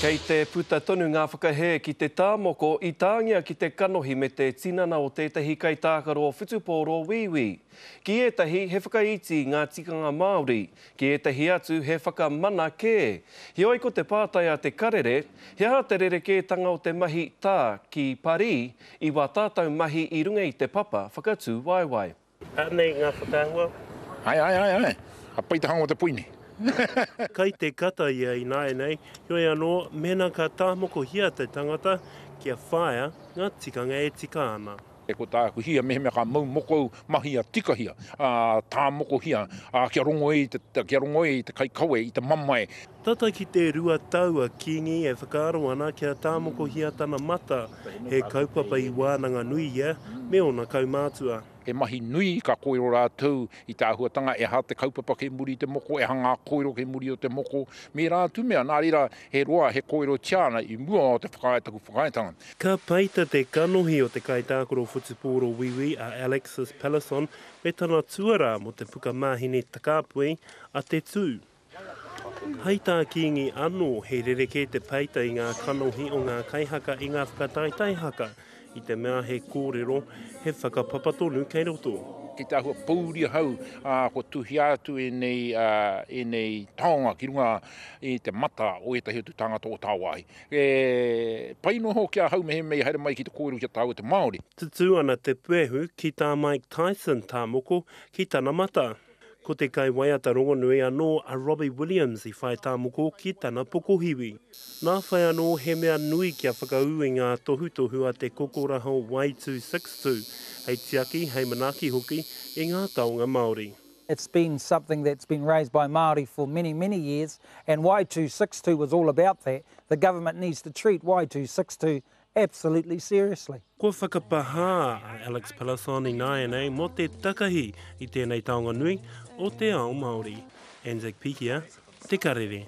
Kei te puta tonu ngā whakahē ki te tā moko i tāngia ki te kanohi me te tinana o tētahi kaitākaro whutupōro Wīwī. Ki ētahi he whakaiti ngā tikanga Māori, ki ētahi atu he whakamana kē. Heoi ko te pātai a Te Karere, he aha te rerekētanga o te mahi tā ki Parī i wā tātou mahi i runga i te papa whakatū waewae? Anei ngā whakaahua. Ae, ae, ae, ae. Ka pai te hanga o te pui nei. Kai te kata ia ināianei, heoi anō, mēnā ka tāmokohia te tangata, kia whāia ngā tikanga e tika ana. Ko tāku hia, mehemea ka mau moko au, mahia tikahia, ā, tāmokohia, ā, kia rongo ai te, kia rongo ai te kaikawe i te mamae. Tata ki te 2 tau a Kingi e whakaaro ana kia tāmokohia tana mata, he kaupapa i wānanga nui ia me ōna kaumātua. He mahi nui ka kōrero rātou i te āhuatanga e aha te kaupapa kei muri i te moko, e aha ngā kōrero kei muri o te moko, me ērā atu mea. Nā reira, he roa, he kōrerotia ana i mua o te whakaae taku whakaaetanga. Ka peita te kanohi o te kaitākaro whutupōro Wīwī a Alexis Palison me tana tuarā mō te puka maheni takāpui a Te Tū. Hai tā Kīngi anō, he rerekē te peita i ngā kanohi o ngā kaihaka i ngā whakataetae haka, i te mea he kōrero, he whakapapa tonu kei roto. Kei te āhua pōuri ahau, ā, kua tuhia atu ēnei, ā, ēnei taonga ki runga i te mata o ētahi atu tāngata o tāwāhi. E pai noa hoki ahau mehemea i haere mai ki te kōrero ki a tāua te Māori. Tutū ana te puehu ki tā Mike Tyson tā moko ki tana mata. Ko te kaiwaiata rongonui anō a Robbie Williams i whai tāmoko ki tana pokohiwi. Nā whai anō he mea nui kia whakaū i ngā tohutohu a te kokoraho Wai 262 hei tiaki, hei manaaki hoki i ngā taonga Māori. It's been something that's been raised by Māori for many, many years and Wai 262 was all about that. The government needs to treat Wai 262 absolutely seriously. Kua whakapahā a Alex Palazon ināianei mō te takahi i tēnei taonga nui o te ao Māori. Anzac Pikia, Te Karere.